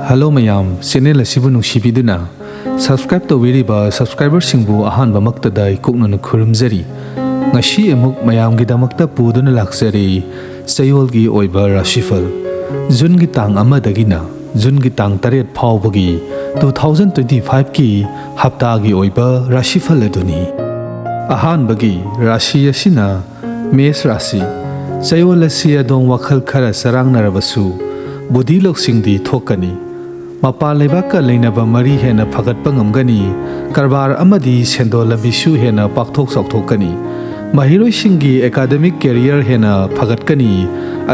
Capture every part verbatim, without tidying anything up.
Hello ꯃꯌꯥꯝ, channel ꯑꯁꯤꯕꯨ ꯅꯨꯡꯁꯤꯕꯤꯗꯨꯅ subscribe ꯇꯧꯕꯤꯔꯤꯕ ꯁꯕꯁꯀ꯭ꯔꯥꯏꯕꯔꯁꯤꯡꯕꯨ ꯑꯍꯥꯟꯕꯃꯛꯇꯗ ꯏꯀꯣꯛꯅꯅ ꯈꯨꯔꯨꯝꯖꯔꯤ꯫ ꯉꯁꯤ ꯑꯃꯨꯛ ꯃꯌꯥꯝꯒꯤꯗꯃꯛꯇ ꯄꯨꯗꯨꯅ ꯂꯥꯛꯆꯔꯤ ꯆꯌꯣꯜꯒꯤ ꯑꯣꯏꯕ ꯔꯥꯁꯤꯐꯜ꯫ ꯖꯨꯟꯒꯤ ꯇꯥꯡ ꯑꯃꯗꯒꯤꯅ ꯖꯨꯟꯒꯤ ꯇꯥꯡ ꯇꯔꯦꯠ ꯐꯥꯎꯕꯒꯤ ꯇꯨ ꯊꯥꯎꯖꯟ ꯇ꯭ꯋꯦꯟꯇꯤ ꯐꯥꯏꯚꯀꯤ ꯍꯞꯇꯥꯒꯤ ꯑꯣꯏꯕ ꯔꯥꯁꯤꯐꯜ ꯑꯗꯨꯅꯤ꯫ ꯑꯍꯥꯟꯕꯒꯤ ꯔꯥꯁꯤ ꯑꯁꯤꯅ ꯃꯦꯁ ꯔꯥꯁꯤ꯫ ꯆꯌꯣꯜ ꯑꯁꯤ ꯑꯗꯣꯝ ꯋꯥꯈꯜ ꯈꯔ ꯆꯔꯥꯡꯅꯔꯕꯁꯨ ꯕꯨꯙꯤ ꯂꯧꯁꯤꯡꯗꯤ ꯊꯣꯛꯀꯅꯤ꯫ ꯃꯄꯥꯟ ꯂꯩꯕꯥꯛꯀ ꯂꯩꯅꯕ ꯃꯔꯤ ꯍꯦꯟꯅ ꯐꯒꯠꯄ ꯉꯝꯒꯅꯤ꯫ ꯀꯔꯕꯥꯔ ꯑꯃꯗꯤ ꯁꯦꯟꯗꯣꯜ ꯂꯝꯕꯤꯁꯨ ꯍꯦꯟꯅ ꯄꯥꯛꯊꯣꯛ ꯆꯥꯎꯊꯣꯛꯀꯅꯤ꯫ ꯃꯍꯩꯔꯣꯏꯁꯤꯡꯒꯤ ꯑꯦꯀꯥꯗꯃꯤꯛ ꯀꯦꯔꯤꯌꯔ ꯍꯦꯟꯅ ꯐꯒꯠꯀꯅꯤ꯫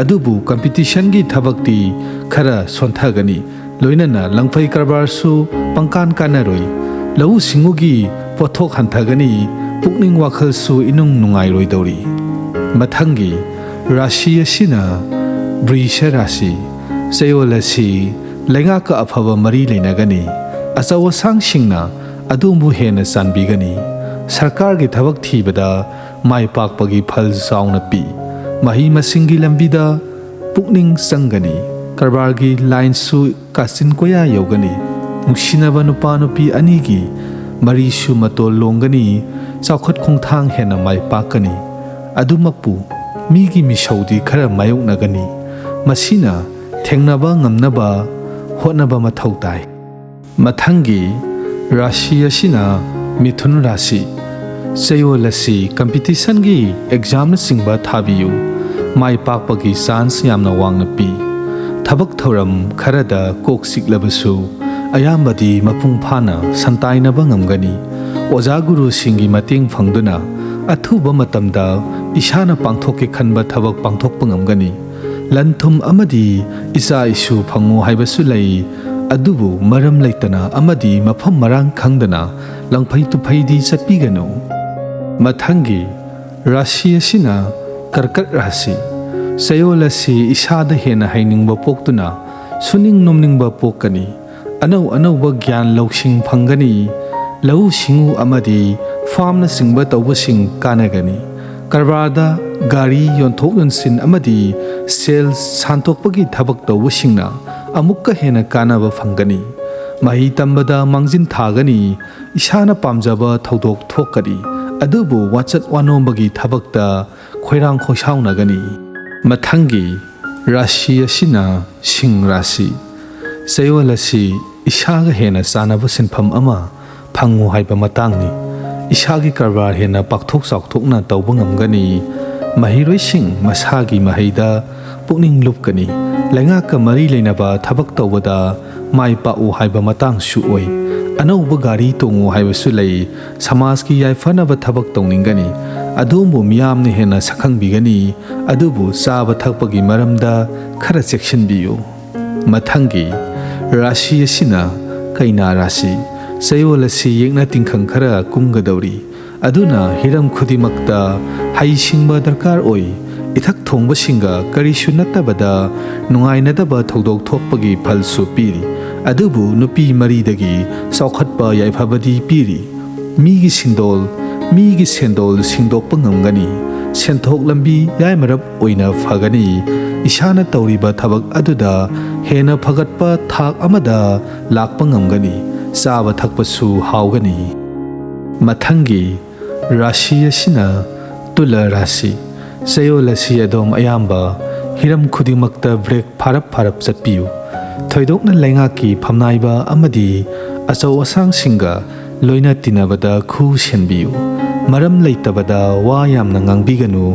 ꯑꯗꯨꯕꯨ ꯀꯝꯄꯤꯇꯤꯁꯟꯒꯤ ꯊꯕꯛꯇꯤ ꯈꯔ ꯁꯣꯟꯊꯒꯅꯤ꯫ ꯂꯣꯏꯅꯅ ꯂꯪꯐꯩ ꯀꯔꯕꯥꯔꯁꯨ ꯄꯪꯀꯥꯟ ꯀꯥꯟꯅꯔꯣꯏ꯫ ꯂꯧꯎ ꯁꯤꯡꯎꯒꯤ ꯄꯣꯠꯊꯣꯛ ꯍꯟꯊꯒꯅꯤ꯫ ꯄꯨꯛꯅꯤꯡ ꯋꯥꯈꯜꯁꯨ ꯏꯅꯨꯡ ꯅꯨꯡꯉꯥꯏꯔꯣꯏꯗꯧꯔꯤ꯫ ꯃꯊꯪꯒꯤ ꯔꯥꯁꯤ ꯑꯁꯤꯅ ꯕ꯭ꯔꯤꯁ ꯔꯥꯁꯤ꯫ ꯆꯌꯣꯜ ꯑꯁꯤ ꯂꯩꯉꯥꯛꯀ ꯑꯐꯕ ꯃꯔꯤ ꯂꯩꯅꯒꯅꯤ꯫ ꯑꯆꯧ ꯑꯁꯥꯡꯁꯤꯡꯅ ꯑꯗꯣꯝꯕꯨ ꯍꯦꯟꯅ ꯆꯥꯟꯕꯤꯒꯅꯤ꯫ ꯁꯔꯀꯥꯔꯒꯤ ꯊꯕꯛ ꯊꯤꯕꯗ ꯃꯥꯏ ꯄꯥꯛꯄꯒꯤ ꯐꯜ ꯆꯥꯎꯅ ꯄꯤ꯫ ꯃꯍꯩ ꯃꯁꯤꯡꯒꯤ ꯂꯝꯕꯤꯗ ꯄꯨꯛꯅꯤꯡ ꯆꯪꯒꯅꯤ꯫ ꯀꯔꯕꯥꯔꯒꯤ ꯂꯥꯏꯟꯁꯨ ꯀꯥꯆꯤꯟ ꯀꯣꯌꯥ ꯌꯧꯒꯅꯤ꯫ ꯅꯨꯡꯁꯤꯅꯕ ꯅꯨꯄꯥ ꯅꯨꯄꯤ ꯑꯅꯤꯒꯤ ꯃꯔꯤꯁꯨ ꯃꯇꯣꯜ ꯂꯣꯡꯒꯅꯤ꯫ ꯆꯥꯎꯈꯠ ꯈꯣꯡꯊꯥꯡ ꯍꯦꯟꯅ ꯃꯥꯏ ꯄꯥꯛꯀꯅꯤ꯫ ꯑꯗꯨꯃꯛꯄꯨ ꯃꯤꯒꯤ ꯃꯤꯁꯧꯗꯤ ꯈꯔ ꯃꯥꯌꯣꯛꯅꯒꯅꯤ꯫ ꯃꯁꯤꯅ ꯊꯦꯡꯅꯕ ꯉꯝꯅꯕ ꯍꯣꯠꯅꯕ ꯃꯊꯧ ꯇꯥꯏ꯫ ꯃꯊꯪꯒꯤ ꯔꯥꯁꯤ ꯑꯁꯤꯅ ꯃꯤꯊꯨꯟ ꯔꯥꯁꯤ꯫ ꯆꯌꯣꯜ ꯑꯁꯤ ꯀꯝꯄꯤꯇꯤꯁꯟꯒꯤ ꯑꯦꯛꯖꯥꯝꯅꯆꯤꯡꯕ ꯊꯥꯕꯤꯌꯨ꯫ ꯃꯥꯏ ꯄꯥꯛꯄꯒꯤ ꯆꯥꯟꯁ ꯌꯥꯝꯅ ꯋꯥꯡꯅ ꯄꯤ꯫ ꯊꯕꯛ ꯊꯧꯔꯝ ꯈꯔꯗ ꯀꯣꯛ ꯆꯤꯛꯂꯕꯁꯨ ꯑꯌꯥꯝꯕꯗꯤ ꯃꯄꯨꯡ ꯐꯥꯅ ꯁꯟꯇꯥꯏꯅꯕ ꯉꯝꯒꯅꯤ꯫ ꯑꯣꯖꯥ ꯒꯨꯔꯨꯁꯤꯡꯒꯤ ꯃꯇꯦꯡ ꯐꯪꯗꯨꯅ ꯑꯊꯨꯕ ꯃꯇꯝꯗ ꯏꯁꯥꯅ ꯄꯥꯡꯊꯣꯛꯀꯦ ꯈꯟꯕ ꯊꯕꯛ ꯄꯥꯡꯊꯣꯛꯄ ꯉꯝꯒꯅꯤ꯫ ꯂꯟ ꯊꯨꯝ ꯑꯃꯗꯤ ꯏꯆꯥ ꯏꯁꯨ ꯐꯪꯉꯨ ꯍꯥꯏꯕꯁꯨ ꯂꯩ꯫ ꯑꯗꯨꯕꯨ ꯃꯔꯝ ꯂꯩꯇꯅ ꯑꯃꯗꯤ ꯃꯐꯝ ꯃꯔꯥꯡ ꯈꯪꯗꯅ ꯂꯪꯐꯩ ꯇꯨꯐꯩꯗꯤ ꯆꯠꯄꯤꯒꯅꯨ꯫ ꯃꯊꯪꯒꯤ ꯔꯥꯁꯤ ꯑꯁꯤꯅ ꯀꯔꯀꯠ ꯔꯥꯁꯤ꯫ ꯆꯌꯣꯜ ꯑꯁꯤ ꯏꯁꯥꯗ ꯍꯦꯟꯅ ꯍꯩꯅꯤꯡꯕ ꯄꯣꯛꯇꯨꯅ ꯁꯨꯅꯤꯡ ꯅꯣꯝꯅꯤꯡꯕ ꯄꯣꯛꯀꯅꯤ꯫ ꯑꯅꯧ ꯑꯅꯧꯕ ꯒ꯭ꯌꯥꯟ ꯂꯧꯁꯤꯡ ꯐꯪꯒꯅꯤ꯫ ꯂꯧꯎ ꯁꯤꯡꯎ ꯑꯃꯗꯤ ꯐꯥꯝꯅꯆꯤꯡꯕ ꯇꯧꯕꯁꯤꯡ ꯀꯥꯟꯅꯒꯅꯤ꯫ ꯀꯔꯕꯥꯔꯗ ꯒꯥꯔꯤ ꯌꯣꯟꯊꯣꯛ ꯌꯣꯟꯁꯤꯟ ꯑꯃꯗꯤ ꯁꯦꯜ ꯁꯥꯟꯇꯣꯛꯄꯒꯤ ꯊꯕꯛ ꯇꯧꯕꯁꯤꯡꯅ ꯑꯃꯨꯛꯀ ꯍꯦꯟꯅ ꯀꯥꯟꯅꯕ ꯐꯪꯒꯅꯤ꯫ ꯃꯍꯩ ꯇꯝꯕꯗ ꯃꯥꯡꯖꯤꯟ ꯊꯥꯒꯅꯤ꯫ ꯏꯁꯥꯅ ꯄꯥꯝꯖꯕ ꯊꯧꯗꯣꯛ ꯊꯣꯛꯀꯅꯤ꯫ ꯑꯗꯨꯕꯨ ꯋꯥꯆꯠ ꯋꯥꯅꯣꯝꯕꯒꯤ ꯊꯕꯛꯇ ꯈꯣꯏꯔꯥꯡ ꯈꯣꯏꯁꯥꯎꯅꯒꯅꯤ꯫ ꯃꯊꯪꯒꯤ ꯔꯥꯁꯤ ꯑꯁꯤꯅ ꯁꯤꯡ ꯔꯥꯁꯤ꯫ ꯆꯌꯣꯜ ꯑꯁꯤ ꯏꯁꯥꯒ ꯍꯦꯟꯅ ꯆꯥꯟꯅꯕ ꯁꯤꯟꯐꯝ ꯑꯃ ꯐꯪꯉꯨ ꯍꯥꯏꯕ ꯃꯇꯥꯡꯅꯤ꯫ ꯏꯁꯥꯒꯤ ꯀꯔꯕꯥꯔ ꯍꯦꯟꯅ ꯄꯥꯛꯊꯣꯛ ꯆꯥꯎꯊꯣꯛꯅ ꯇꯧꯕ ꯉꯝꯒꯅꯤ꯫ ꯃꯍꯩꯔꯣꯏꯁꯤꯡ ꯃꯁꯥꯒꯤ ꯃꯍꯩꯗ ꯄꯨꯛꯅꯤꯡ ꯂꯨꯞꯀꯅꯤ꯫ ꯂꯩꯉꯥꯛꯀ ꯃꯔꯤ ꯂꯩꯅꯕ ꯊꯕꯛ ꯇꯧꯕꯗ ꯃꯥꯏ ꯄꯥꯛꯎ ꯍꯥꯏꯕ ꯃꯇꯥꯡꯁꯨ ꯑꯣꯏ꯫ ꯑꯅꯧꯕ ꯒꯥꯔꯤ ꯇꯣꯡꯉꯨ ꯍꯥꯏꯕꯁꯨ ꯂꯩ꯫ ꯁꯃꯥꯖꯀꯤ ꯌꯥꯏꯐꯅꯕ ꯊꯕꯛ ꯇꯧꯅꯤꯡꯒꯅꯤ꯫ ꯑꯗꯣꯝꯕꯨ ꯃꯤꯌꯥꯝꯅ ꯍꯦꯟꯅ ꯁꯛꯈꯪꯕꯤꯒꯅꯤ꯫ ꯑꯗꯨꯕꯨ ꯆꯥꯕ ꯊꯛꯄꯒꯤ ꯃꯔꯝꯗ ꯈꯔ ꯆꯦꯛꯁꯤꯟꯕꯤꯌꯨ꯫ ꯃꯊꯪꯒꯤ ꯔꯥꯁꯤ ꯑꯁꯤꯅ ꯀꯩꯅꯥ ꯔꯥꯁꯤ꯫ ꯆꯌꯣꯜ ꯑꯁꯤ ꯌꯦꯛꯅ ꯇꯤꯡꯈꯪ ꯈꯔ ꯀꯨꯝꯒꯗꯧꯔꯤ꯫ ꯑꯗꯨꯅ ꯍꯤꯔꯝ ꯈꯨꯗꯤꯡꯃꯛꯇ ꯍꯩꯁꯤꯡꯕ ꯗꯔꯀꯥꯔ ꯑꯣꯏ꯫ ꯏꯊꯛ ꯊꯣꯡꯕꯁꯤꯡꯒ ꯀꯔꯤꯁꯨ ꯅꯠꯇꯕꯗ ꯅꯨꯡꯉꯥꯏꯅꯗꯕ ꯊꯧꯗꯣꯛ ꯊꯣꯛꯄꯒꯤ ꯐꯜꯁꯨ ꯄꯤꯔꯤ꯫ ꯑꯗꯨꯕꯨ ꯅꯨꯄꯤ ꯃꯔꯤꯗꯒꯤ ꯆꯥꯎꯈꯠꯄ ꯌꯥꯏꯐꯕꯗꯤ ꯄꯤꯔꯤ꯫ ꯃꯤꯒꯤ ꯁꯤꯡꯗꯣꯜ, ꯃꯤꯒꯤ ꯁꯦꯟꯗꯣꯜ ꯁꯤꯡꯗꯣꯛꯄ ꯉꯝꯒꯅꯤ꯫ ꯁꯦꯟꯊꯣꯛ ꯂꯝꯕꯤ ꯌꯥꯏꯃꯔꯞ ꯑꯣꯏꯅ ꯐꯒꯅꯤ꯫ ꯏꯁꯥꯅ ꯇꯧꯔꯤꯕ ꯊꯕꯛ ꯑꯗꯨꯗ ꯍꯦꯟꯅ ꯐꯒꯠꯄ ꯊꯥꯛ ꯑꯃꯗ ꯂꯥꯛꯄ ꯉꯝꯒꯅꯤ꯫ ꯆꯥꯕ ꯊꯛꯄꯁꯨ ꯍꯥꯎꯒꯅꯤ꯫ ꯃꯊꯪꯒꯤ ꯔꯥꯁꯤ ꯑꯁꯤꯅ ꯇꯨꯂ ꯔꯥꯁꯤ꯫ ꯆꯌꯣꯜ ꯑꯁꯤ ꯑꯗꯣꯝ ꯑꯌꯥꯝꯕ ꯍꯤꯔꯝ ꯈꯨꯗꯤꯡꯃꯛꯇ ꯕ꯭ꯔꯦꯛ ꯐꯥꯔꯞ ꯐꯥꯔꯞ ꯆꯠꯄꯤꯌꯨ꯫ ꯊꯣꯏꯗꯣꯛꯅ ꯂꯩꯉꯥꯛꯀꯤ ꯐꯝꯅꯥꯏꯕ ꯑꯃꯗꯤ ꯑꯆꯧ ꯑꯁꯥꯡꯁꯤꯡꯒ ꯂꯣꯏꯅ ꯇꯤꯟꯅꯕꯗ ꯈꯨ ꯁꯦꯟꯕꯤꯌꯨ꯫ ꯃꯔꯝ ꯂꯩꯇꯕꯗ ꯋꯥ ꯌꯥꯝꯅ ꯉꯥꯡꯕꯤꯒꯅꯨ꯫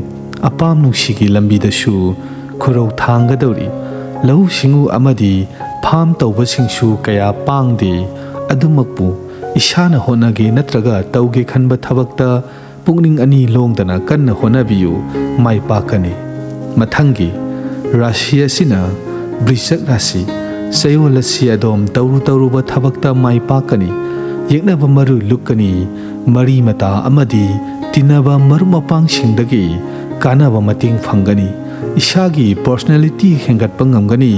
ꯑꯄꯥꯝ ꯅꯨꯡꯁꯤꯒꯤ ꯂꯝꯕꯤꯗꯁꯨ ꯈꯨꯔꯧ ꯊꯥꯡꯒꯗꯧꯔꯤ꯫ ꯂꯧꯎ ꯁꯤꯡꯎ ꯑꯃꯗꯤ ꯐꯥꯝ ꯇꯧꯕꯁꯤꯡꯁꯨ ꯀꯌꯥ ꯄꯥꯡꯗꯦ꯫ ꯑꯗꯨꯃꯛꯄꯨ ꯏꯁꯥꯅ ꯍꯣꯠꯅꯒꯦ ꯅꯠꯇ꯭ꯔꯒ ꯇꯧꯒꯦ ꯈꯟꯕ ꯊꯕꯛꯇ ꯄꯨꯛꯅꯤꯡ ꯑꯅꯤ ꯂꯣꯡꯗꯅ ꯀꯟꯅ ꯍꯣꯠꯅꯕꯤꯌꯨ, ꯃꯥꯏ ꯄꯥꯛꯀꯅꯤ꯫ ꯃꯊꯪꯒꯤ ꯔꯥꯁꯤ ꯑꯁꯤꯅ ꯕ꯭ꯔꯤꯁꯛ ꯔꯥꯁꯤ꯫ ꯆꯌꯣꯜ ꯑꯁꯤ ꯑꯗꯣꯝ ꯇꯧꯔꯨ ꯇꯧꯔꯨꯕ ꯊꯕꯛꯇ ꯃꯥꯏ ꯄꯥꯛꯀꯅꯤ꯫ ꯌꯦꯛꯅꯕ ꯃꯔꯨ ꯂꯨꯛꯀꯅꯤ꯫ ꯃꯔꯤ ꯃꯇꯥ ꯑꯃꯗꯤ ꯇꯤꯟꯅꯕ ꯃꯔꯨꯞ ꯃꯄꯥꯡꯁꯤꯡꯗꯒꯤ ꯀꯥꯟꯅꯕ ꯃꯇꯦꯡ ꯐꯪꯒꯅꯤ꯫ ꯏꯁꯥꯒꯤ ꯄꯔꯁꯣꯅꯦꯂꯤꯇꯤ ꯍꯦꯟꯒꯠꯄ ꯉꯝꯒꯅꯤ꯫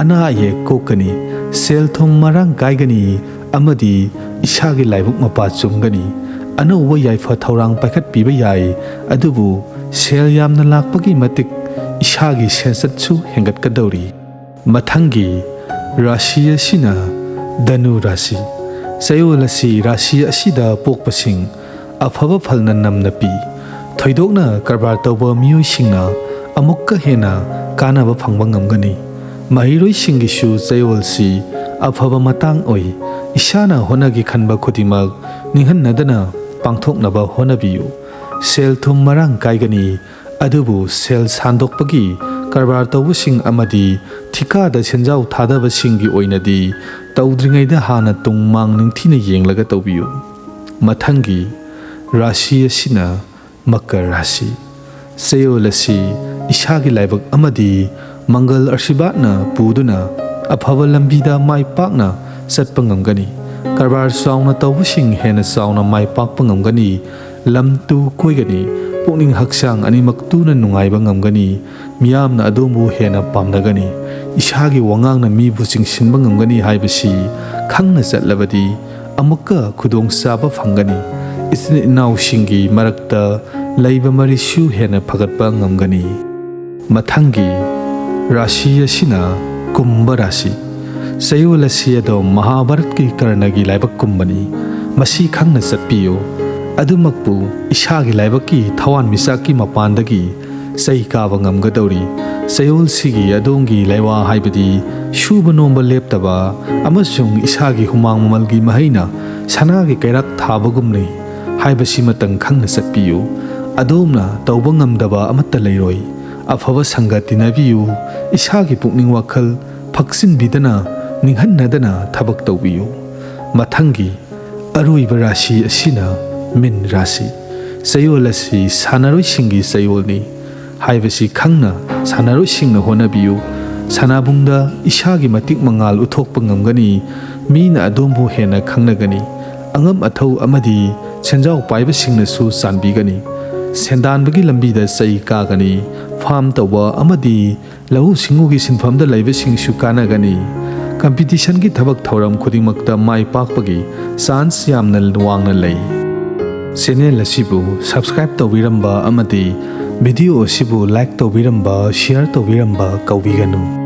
ꯑꯅꯥ ꯑꯌꯦꯛ ꯀꯣꯛꯀꯅꯤ꯫ ꯁꯦꯜ ꯊꯨꯝ ꯃꯔꯥꯡ ꯀꯥꯏꯒꯅꯤ꯫ ꯑꯃꯗꯤ ꯏꯁꯥꯒꯤ ꯂꯥꯏꯕꯛ ꯃꯄꯥ ꯆꯨꯝꯒꯅꯤ꯫ ꯑꯅꯧꯕ ꯌꯥꯏꯐ ꯊꯧꯔꯥꯡ ꯄꯥꯏꯈꯠꯄꯤꯕ ꯌꯥꯏ, ꯑꯗꯨꯕꯨ ꯁꯦꯜ ꯌꯥꯝꯅ ꯂꯥꯛꯄꯒꯤ ꯃꯇꯤꯛ ꯏꯁꯥꯒꯤ ꯁꯦꯟꯆꯠꯁꯨ ꯍꯦꯟꯒꯠꯀꯗꯧꯔꯤ꯫ ꯃꯊꯪꯒꯤ ꯔꯥꯁꯤ ꯑꯁꯤꯅ ꯙꯅꯨ ꯔꯥꯁꯤ꯫ ꯆꯌꯣꯜ ꯑꯁꯤ ꯔꯥꯁꯤ ꯑꯁꯤꯗ ꯄꯣꯛꯄꯁꯤꯡ ꯑꯐꯕ ꯐꯜꯅ ꯅꯝꯅ ꯄꯤ꯫ ꯊꯣꯏꯗꯣꯛꯅ ꯀꯔꯕꯥꯔ ꯇꯧꯕ ꯃꯤꯑꯣꯏꯁꯤꯡꯅ ꯑꯃꯨꯛꯀ ꯍꯦꯟꯅ ꯀꯥꯟꯅꯕ ꯐꯪꯕ ꯉꯝꯒꯅꯤ꯫ ꯃꯍꯩꯔꯣꯏꯁꯤꯡꯒꯤꯁꯨ ꯆꯌꯣꯜꯁꯤ ꯑꯐꯕ ꯃꯇꯥꯡ ꯑꯣꯏ꯫ ꯏꯁꯥꯅ ꯍꯣꯠꯅꯒꯦ ꯈꯟꯕ ꯈꯨꯗꯤꯡꯃꯛ ꯅꯤꯡꯍꯟꯅꯗꯅ ꯄꯥꯡꯊꯣꯛꯅꯕ ꯍꯣꯠꯅꯕꯤꯌꯨ꯫ ꯁꯦꯜ ꯊꯨꯝ ꯃꯔꯥꯡ ꯀꯥꯏꯒꯅꯤ, ꯑꯗꯨꯕꯨ ꯁꯦꯜ ꯁꯥꯟꯗꯣꯛꯄꯒꯤ ꯀꯔꯕꯥꯔ ꯇꯧꯕꯁꯤꯡ ꯑꯃꯗꯤ ꯊꯤꯀꯥꯗ ꯁꯦꯟꯖꯥꯎ ꯊꯥꯗꯕꯁꯤꯡꯒꯤ ꯑꯣꯏꯅꯗꯤ ꯇꯧꯗ꯭ꯔꯤꯉꯩꯗ ꯍꯥꯟꯅ ꯇꯨꯡ ꯃꯥꯡ ꯅꯤꯡꯊꯤꯅ ꯌꯦꯡꯂꯒ ꯇꯧꯕꯤꯌꯨ꯫ ꯃꯊꯪꯒꯤ ꯔꯥꯁꯤ ꯑꯁꯤꯅ ꯃꯀꯔ ꯔꯥꯁꯤ꯫ ꯆꯌꯣꯜ ꯑꯁꯤ ꯏꯁꯥꯒꯤ ꯂꯥꯏꯕꯛ ꯑꯃꯗꯤ ꯃꯪꯒꯜ ꯑꯥꯁꯤꯔꯕꯥꯗꯅ ꯄꯨꯗꯨꯅ ꯑꯐꯕ ꯂꯝꯕꯤꯗ ꯃꯥꯏ ꯄꯥꯛꯅ ꯆꯠꯄ ꯉꯝꯒꯅꯤ꯫ ꯀꯔꯕꯥꯔ ꯆꯥꯎꯅ ꯇꯧꯕꯁꯤꯡ ꯍꯦꯟꯅ ꯆꯥꯎꯅ ꯃꯥꯏ ꯄꯥꯛꯄ ꯉꯝꯒꯅꯤ꯫ ꯂꯝ ꯇꯨ ꯀꯣꯏꯒꯅꯤ꯫ ꯄꯨꯛꯅꯤꯡ ꯍꯛꯆꯥꯡ ꯑꯅꯤꯃꯛ ꯇꯨꯅ ꯅꯨꯡꯉꯥꯏꯕ ꯉꯝꯒꯅꯤ꯫ ꯃꯤꯌꯥꯝꯅ ꯑꯗꯣꯝꯕꯨ ꯍꯦꯟꯅ ꯄꯥꯝꯅꯒꯅꯤ꯫ ꯏꯁꯥꯒꯤ ꯋꯥꯉꯥꯡꯅ ꯃꯤꯕꯨ ꯆꯤꯡꯁꯤꯟꯕ ꯉꯝꯒꯅꯤ ꯍꯥꯏꯕꯁꯤ ꯈꯪꯅ ꯆꯠꯂꯕꯗꯤ ꯑꯃꯨꯛꯀ ꯈꯨꯗꯣꯡꯆꯥꯕ ꯐꯪꯒꯅꯤ꯫ ꯏꯆꯤꯟ ꯏꯅꯥꯎꯁꯤꯡꯒꯤ ꯃꯔꯛꯇ ꯂꯩꯕ ꯃꯔꯤꯁꯨ ꯍꯦꯟꯅ ꯐꯒꯠꯄ ꯉꯝꯒꯅꯤ꯫ ꯃꯊꯪꯒꯤ ꯔꯥꯁꯤ ꯑꯁꯤꯅ ꯀꯨꯝꯚ ꯔꯥꯁꯤ꯫ ꯆꯌꯣꯜ ꯑꯁꯤ ꯑꯗꯣ ꯃꯍꯥꯚꯥꯔꯠꯀꯤ ꯀꯔꯅꯒꯤ ꯂꯥꯏꯕꯛ ꯀꯨꯝꯕꯅꯤ꯫ ꯃꯁꯤ ꯈꯪꯅ ꯆꯠꯄꯤꯌꯨ꯫ ꯑꯗꯨꯃꯛꯄꯨ ꯏꯁꯥꯒꯤ ꯂꯥꯏꯕꯛꯀꯤ ꯊꯋꯥꯟꯃꯤꯆꯥꯛꯀꯤ ꯃꯄꯥꯟꯗꯒꯤ ꯆꯩ ꯀꯥꯕ ꯉꯝꯒꯗꯧꯔꯤ꯫ ꯆꯌꯣꯜꯁꯤꯒꯤ ꯑꯗꯣꯝꯒꯤ ꯂꯩꯋꯥ ꯍꯥꯏꯕꯗꯤ ꯁꯨꯕ ꯅꯣꯝꯕ ꯂꯦꯞꯇꯕ ꯑꯃꯁꯨꯡ ꯏꯁꯥꯒꯤ ꯍꯨꯃꯥꯡ ꯃꯃꯜꯒꯤ ꯃꯍꯩꯅ ꯁꯅꯥꯒꯤ ꯀꯩꯔꯥꯛ ꯊꯥꯕꯒꯨꯝꯅꯤ ꯍꯥꯏꯕꯁꯤꯃꯇꯪ ꯈꯪꯅ ꯆꯠꯄꯤꯌꯨ꯫ ꯑꯗꯣꯝꯅ ꯇꯧꯕ ꯉꯝꯗꯕ ꯑꯃꯠꯇ ꯂꯩꯔꯣꯏ꯫ ꯑꯐꯕ ꯁꯪꯒ ꯇꯤꯟꯅꯕꯤꯌꯨ꯫ ꯏꯁꯥꯒꯤ ꯄꯨꯛꯅꯤꯡ ꯋꯥꯈꯜ ꯐꯛꯆꯤꯟꯕꯤꯗꯅ ꯅꯤꯡꯍꯟꯅꯗꯅ ꯊꯕꯛ ꯇꯧꯕꯤꯌꯨ꯫ ꯃꯊꯪꯒꯤ ꯑꯔꯣꯏꯕ ꯔꯥꯁꯤ ꯑꯁꯤꯅ ꯃꯤꯟ ꯔꯥꯁꯤ꯫ ꯆꯌꯣꯜ ꯑꯁꯤ ꯁꯥꯟꯅꯔꯣꯏꯁꯤꯡꯒꯤ ꯆꯌꯣꯜꯅꯤ ꯍꯥꯏꯕꯁꯤ ꯈꯪꯅ ꯁꯥꯟꯅꯔꯣꯏꯁꯤꯡꯅ ꯍꯣꯠꯅꯕꯤꯌꯨ꯫ ꯁꯥꯟꯅꯕꯨꯡꯗ ꯏꯁꯥꯒꯤ ꯃꯇꯤꯛ ꯃꯉꯥꯜ ꯎꯠꯊꯣꯛꯄ ꯉꯝꯒꯅꯤ꯫ ꯃꯤꯅ ꯑꯗꯣꯝꯕꯨ ꯍꯦꯟꯅ ꯈꯪꯅꯒꯅꯤ꯫ ꯑꯉꯝ ꯑꯊꯧ ꯑꯃꯗꯤ ꯁꯦꯟꯖꯥꯎ ꯄꯥꯏꯕꯁꯤꯡꯅꯁꯨ ꯆꯥꯟꯕꯤꯒꯅꯤ꯫ ꯁꯦꯟꯗꯥꯟꯕꯒꯤ ꯂꯝꯕꯤꯗ ꯆꯩ ꯀꯥꯒꯅꯤ꯫ ꯐꯥꯝ ꯇꯧꯕ ꯑꯃꯗꯤ ꯂꯧꯎ ꯁꯤꯡꯎꯒꯤ ꯁꯤꯟꯐꯝꯗ ꯂꯩꯕꯁꯤꯡꯁꯨ ꯀꯥꯟꯅꯒꯅꯤ꯫ ꯀꯝꯄꯤꯇꯤꯁꯟꯒꯤ ꯊꯕꯛ ꯊꯧꯔꯝ ꯈꯨꯗꯤꯡꯃꯛꯇ ꯃꯥꯏ ꯄꯥꯛꯄꯒꯤ ꯆꯥꯟꯁ ꯌꯥꯝꯅ ꯋꯥꯡꯅ ꯂꯩ꯫ ꯆꯦꯅꯦꯜ ꯑꯁꯤꯕꯨ ꯁꯕꯁꯀ꯭ꯔꯥꯏꯕ ꯇꯧꯕꯤꯔꯝꯕ ꯑꯃꯗꯤ ꯚꯤꯗꯤꯑꯣ ꯑꯁꯤꯕꯨ ꯂꯥꯏꯛ ꯇꯧꯕꯤꯔꯝꯕ, ꯁꯤꯌꯔ ꯇꯧꯕꯤꯔꯝꯕ ꯀꯥꯎꯕꯤꯒꯅꯨ꯫